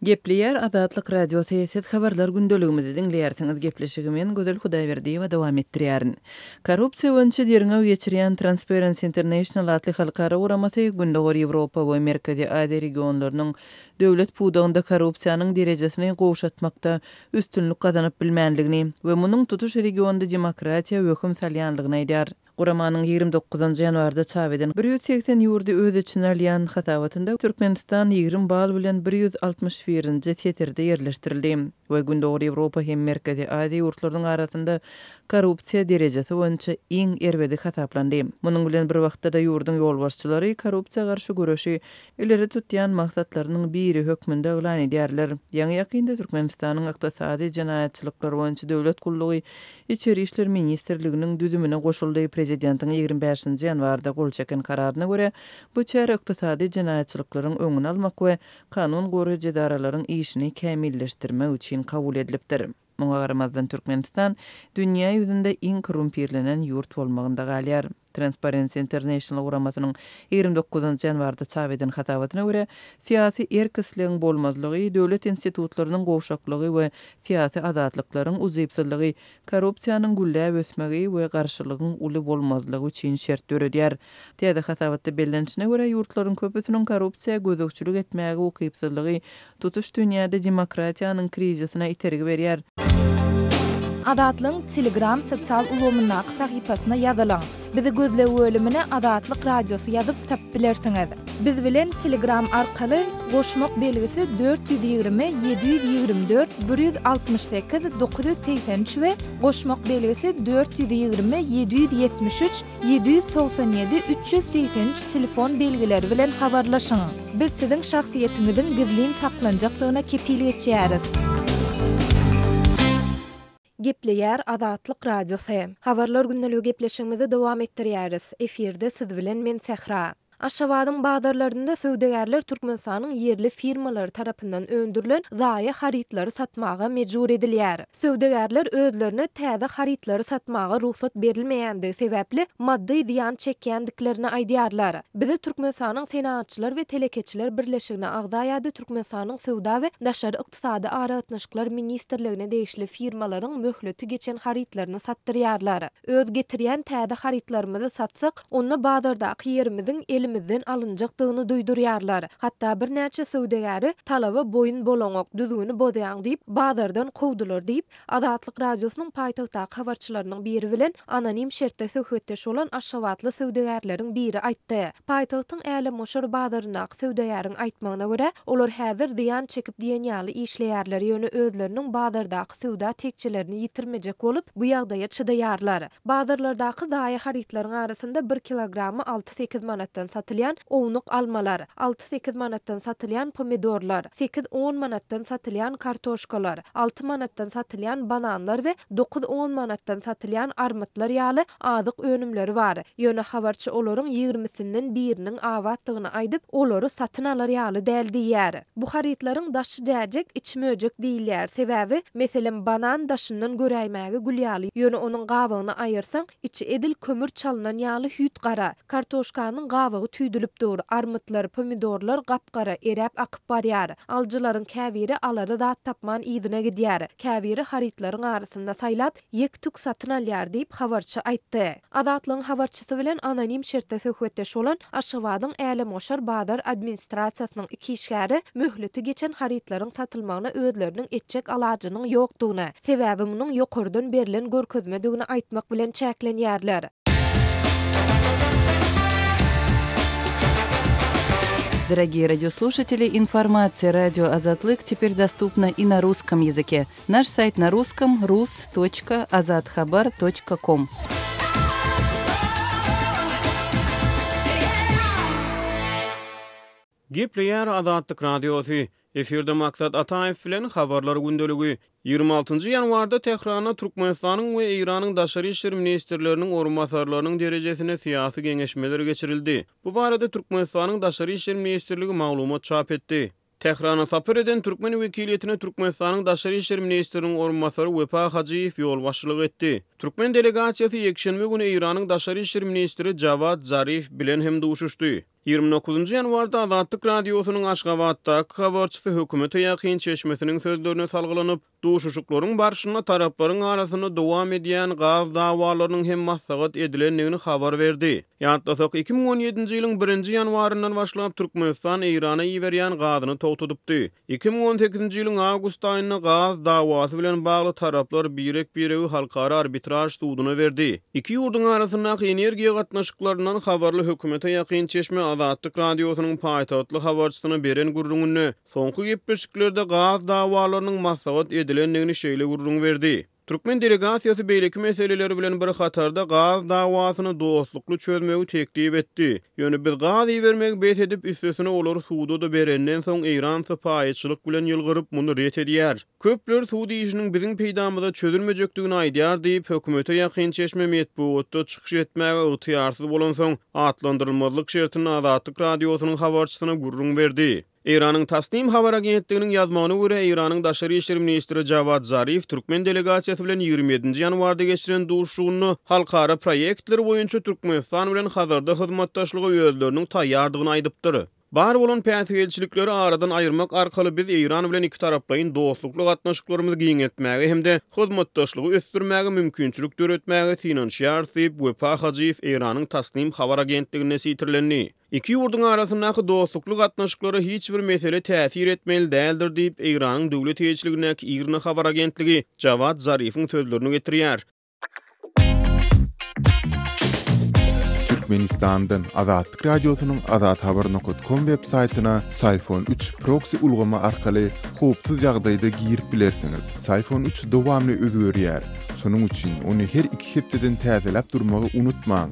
Gepleýär Azatlyk Radiosy, Siz Habarlar gündeligimizi diňleýärsiňiz. Gepleşigi men, Gözel Hudaýberdiýewa dowam etdirýärin. Korrupsiýa boýunça derňew geçirýän Transparency International atly halkara guramasy Gündogar Ýewropa we Merkezi Aziýa regionlarynyň döwlet pudagynda korrupsiýanyň derejesini gowşatmakda üstünlik gazanyp bilmändigini we munuň tutuş regionda demokratiýa wehim salýandygyny aýdýar. Guramanyň 29 ýanwarda çap eden 180 ýurdy öz içine alýan hasabatynda Türkmenistan 20 bal bilen 161-nji setirde ýerleşdirildi we Gündogar Ýewropa hem Merkezi Aziýa ýurtlarynyň arasynda korrupsiýa derejesi boýunça iň erbedi hasaplandy. Munuň bilen bir wagtda-da ýurduň ýolbaşçylary korrupsiýa garşy göreşi ileri tutýan maksatlarynyň biri hökmünde yglan edýärler. Ýaňy-ýakynda Türkmenistanyň Ykdysady jenaýatçylyklar boýunça döwlet gullugy Içeri işler ministrliginiň düzümine goşuldy. Prezidentiň 25-nji ýanwarda gol çeken kararyna görä, bu çäre ykdysady jenaýatçylyklaryň öňüni almak we kanun goraýjy edaralaryň işini kämilleşdirmek üçin kabul edilipdir. Muňa garamazdan, Türkmenistan dünýä ýüzünde iň korrumpirlenen ýurt bolmagynda galýar. Transparency International guramasynyň 29 ýanwarda çap eden hasabatyna görä, syýasy erk-islegiň bolmazlygy, döwlet institutlarynyň gowşaklygy we syýasy azatlyklaryň ujypsyzlygy korrupsiýanyň gülläp ösmegi we garşylygyň uly bolmazlygy üçin şert döredýär. Täze hasabatda bellenişine görä, ýurtlaryň köpüsiniň korrupsiýa gözegçilik etmäge ukypsyzlygy tutuş dünýäde demokratiýanyň krizisine itergi berýär. Azatlygyň Telegram sosial ulgamyndaky sahypasyna ýazylyň. Bizi gözleg bölümine Azatlyk Radiosy ýazyp tapyp bilersiňiz. Biz bilen Telegram arkaly goşmak belgisi 420 724 168 983 we goşmak belgisi 420 773 797 383 telefon belgileri bilen habarlaşyň. Biz siziň şahsyýetiňiziň gizlin saklanjakdygyna kepil geçýäris. Gepleýär Azatlyk Radiosy. Habarlar gündeligi gepleşigimizi dowam etdirýäris. Efirde siz bilen men Sähra. Aşgabadyň bazarlarynda söwdagärler Türkmenistanyň ýerli firmalary tarapyndan öndürilen zaýa harytlary satmaga mejbur edilýär. Söwdagärler özlerine täze harytlary satmaga rugsat berilmeýändigi sebäpli maddy zyýan çekýändiklerini aýdýarlar. Bize Türkmenistanyň Senagatçylar we telekeçiler birleşigine agza ýa-da Türkmenistanyň Söwda we daşary ykdysady aragatnaşyklar ministrligine degişli firmalaryň möhleti geçen harytlaryny satdyrýarlar. Öz getirýän täze harytlarymyzy satsak, onda bazardaky ýerimiziň elimizden alynjakdygyny duýdurýarlar. Hatda birnäçe söwdagäri talaba boýun bolaňok, düzgüni bozýaň diýip, bazardan kowdular diýip, Azatlyk Radiosynyň paýtagtdaky habarçylarynyň biri bilen anonim şertde söhbetdeş bolan aşgabatly söwdagärleriň biri aýtdy. Paýtagtyň Älemgoşar bazaryndaky söwdagäriň aýtmagyna görä, olar häzir zyýan çekip diýen ýaly işleýärler, ýöne özleriniň bazardaky söwda tekjelerini ýitirmejek bolup, bu ýagdaýa çydaýarlar. Bazarlardaky zaýa harytlaryň arasynda bir kilogramy alty-sekiz manatdan satylýan ownuk almalar, alty-sekiz manatdan satylýan pomidorlar, sekiz-on manatdan satylýan kartoşkalar, alty manatdan satylýan bananlar we dokuz-on manatdan satylýan armytlar ýaly azyk önümleri bar. Ýöne habarçy olaryň ýigrimisinden biriniň abatdygyny aýdyp, olary satyn alar ýaly däl diýýär. Bu harytlaryň daşy jäjek, içi möjek diýilýär. Sebäbi, meselem, banan daşyndan göräýmäge gül ýaly, ýöne onuň gabygyny aýyrsaň, içi edil kömür çalynan ýaly hüýt gara. Kartoşkanyň gabygy tüýdülip dur, armytlar, pomidorlar gap-gara, eräp akyp barýar. Alyjylaryň käbiri alara zat tapman yzyna gidýär. Käbiri harytlaryň arasynda saýlap, ýek-tük satyn alýar diýip, habarçy aýtdy. Azatlygyň habarçysy bilen anonim şertde söhbetdeş bolan Aşgabadyň Älemgoşar bazar administrasiýasynyň iki işgäri möhleti geçen harytlaryň satylmagyna özleriniň etjek alajynyň ýokdugyny, sebäbi munuň ýokardan berlen görkezmedigini aýtmak bilen çäklenýärler. Дорогие радиослушатели, информация радио Азатлык теперь доступна и на русском языке. Наш сайт на русском rus.azathabar.com. Gepleýär Azatlyk Radiosy. Efirde Maksat Ataýew bilen Habarlar gündeligi. 26 ýanwarda Tähranda Türkmenistanyň we Eýranyň daşary işler ministrleriniň orunbasarlarynyň derejesinde syýasy geňeşmeler geçirildi. Bu barada Türkmenistanyň Daşary işler ministrligi maglumat çap etdi. Tährana sapar eden türkmen wekiliýetine Türkmenistanyň daşary işler ministriniň orunbasary Wepa Hajyýew ýolbaşçylyk etdi. Türkmen delegasiýasy ýekşenbe güni Eýranyň daşary işler ministri Jawad Zarif bilen hem duşuşdy. 29 nji ýanwarda Azatlyk Radiosynyň Aşgabatdaky habarçysy hökümete ýakyn çeşmesiniň sözlerine salgylanyp, duşuşyklaryň barşynda taraplaryň arasynda dowam edýän gaz dawalarynyň hem maslahat edilendigini habar berdi. Ýatlasak, 2017-nji ýylyň birinji ýanwaryndan başlap Türkmenistan Eýrana iberýän gazyny togtadypdy. 2018-nji ýylyň awgust aýynda gaz dawasy bilen bagly taraplar birek-biregi halkara arbitraž suduna berdi. Iki ýurduň arasyndaky energiýa gatnaşyklaryndan habarly hökümete ýakyn çeşme Azatlyk Radiosynyň paýtagtly habarçysyna beren gürrüňinde, soňky gepleşiklerde gaz dawalarynyň maslahat edilendigini şeýle gürrüň berdi. Türkmen delegasiýasy beýleki meseleler bilen bir hatarda gaz dawasyny dostlukly çözmegi teklip etdi. Ýöne biz gaz ibermegi bes edip, üstesine olary suda-da berenden soň Eýran sypaýyçylyk bilen ýylgyryp, muny ret edýär. Köpler sud işiniň biziň peýdamyza çözülmejekdigini aýdýar diýip, hökümete ýakyn çeşme metbugatda çykyş etmäge ygtyýarsyz bolansoň, atlandyrylmazlyk şertinde Azatlyk Radiosynyň habarçysyna gürrüň berdi. Eýranyň Tasnim habar agentliginiň ýazmagyna görä, Eýranyň daşary işler ministri Jawad Zarif türkmen delegasiýasy bilen 27-nji ýanwarda geçiren duşuşygynda halkara proýektleri boýunça Türkmenistan bilen Hazarda hyzmatdaşlyga özleriniň taýýardygyny aýdypdyr. Bar bolan päsgelçilikleri aradan aýyrmak arkaly biz Eýran bilen ikitaraplaýyn dostlukly gatnaşyklarymyzy giňeltmäge hem-de hyzmatdaşlygy ösdürmäge mümkinçilik döretmäge synanyşýarys diýip, Wepa Hajyýew Eýranyň Tasnim habar agentliginde sitirlendi. Iki ýurduň arasyndaky dostlukly gatnaşyklara hiç bir mesele täsir etmeli däldir diýip, Eýranyň döwlet eýeçiligindäki IRNA habar agentligi Jawad Zarifiň sözlerini getirýär. Türkmenistandan Azatlyk Radiosynyň azathabar nokat kom web saýtyna Syfon üç proksi ulgamy arkaly howpsuz ýagdaýda girip bilersiňiz. Syfon üç dowamly özgerýär. Şonuň üçin ony her iki hepdeden täzeläp durmagy unutmaň.